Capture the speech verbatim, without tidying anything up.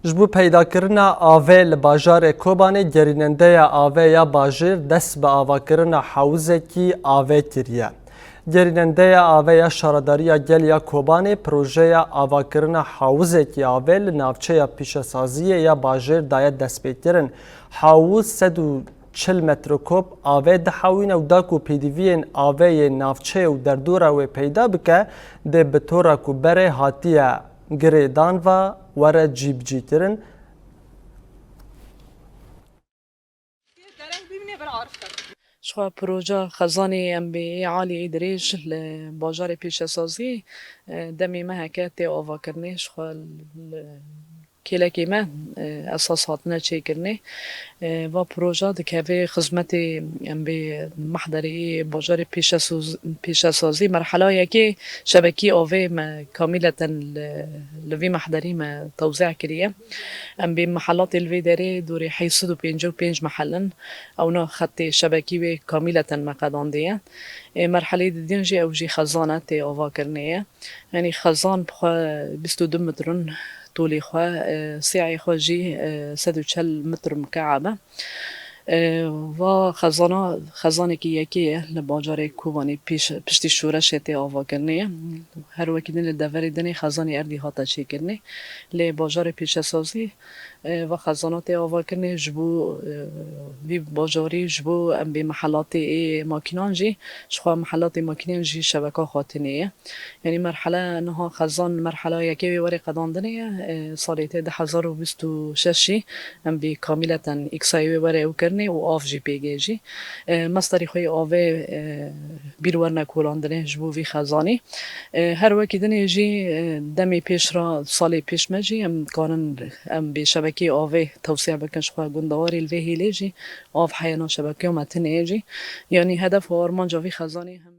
Ji bo peydakirina avê li bajarê Kobanê gerînendeya avê ya bajêr dest bi avakirina hewizekî avê kiriye. Gerînendeya avê ya Şaredariya Gel ya Kobanê projeya avakirina hewizekî avê li navçeya pîşesaziyê ya bajêr daye destpêkirin. Hewz sed û çil metrokop avê dihewîne û da ku pêdiviyên avê yê navçeyê û derdora wê peyda bike, dê bi tora ku berê hatiye girêdan ve were cîbicîkirin. Jixwe proja xezanê em bê ê alî ê dirêj li bajarê pêşesazî, e, demê me heke tê avakirinê, jixwe li kêlekê me, e, esas hatine çêkirinê. E, va proja dikeve xizmetê em bê mehderê ê bajarê pêşesoz-, pêşesazî. Merhela yekê şebekî avê me kamîleten li, li vî mehderî me tewzî kiriye. Em bê mehelatê li vê derê dorê heyt sed û pêncî û pênc mehel in. Ewna xetê şebekî wê kamîleten me qedandiye. Ê merhelê didin jî ew jî xezan e tê avakirinê ye. Yanî xezan bi xwe bîst û du metr in tolê xwe, e, sê'ê xwe jî, e, sed û çel metr mike'eb e. E, va xezana, xezanekî yekê ye li bajarê Kobanê pêş, piştî şoreşê tê avakirinê ye. Her wekî din li deverê dinê xezanê erdî hate çêkirinê. Lê bajarê pêşesazî, e, va xezana tê avakirinê ji bo, e, vî bajarî, ji bo em bê mehelatê ê makînan jî, jixwe mehelatê makînan jî şebeka xwe tinê ye. Yanî merhele niha xezan merhela yekê wê were qedandinê ye. E, salê tê du hezar û bîst û şeş jî em bê kamîleten îksayê wê were ew kirinê û av jî pêgê jî. E, mesterî xwe yê avê, e, bîr werine kolandinê ji bo vî xezanî. E, her wekî dinê jî, e, demê pêş re, salê pêş me jî em dikarin em bê şebekê avê tewsiye bikin ji xwe gundewarê li vê hêlê jî av heye nav şebekeya me tinê ye jî. Yanî hedef û armanca vî xezanê hem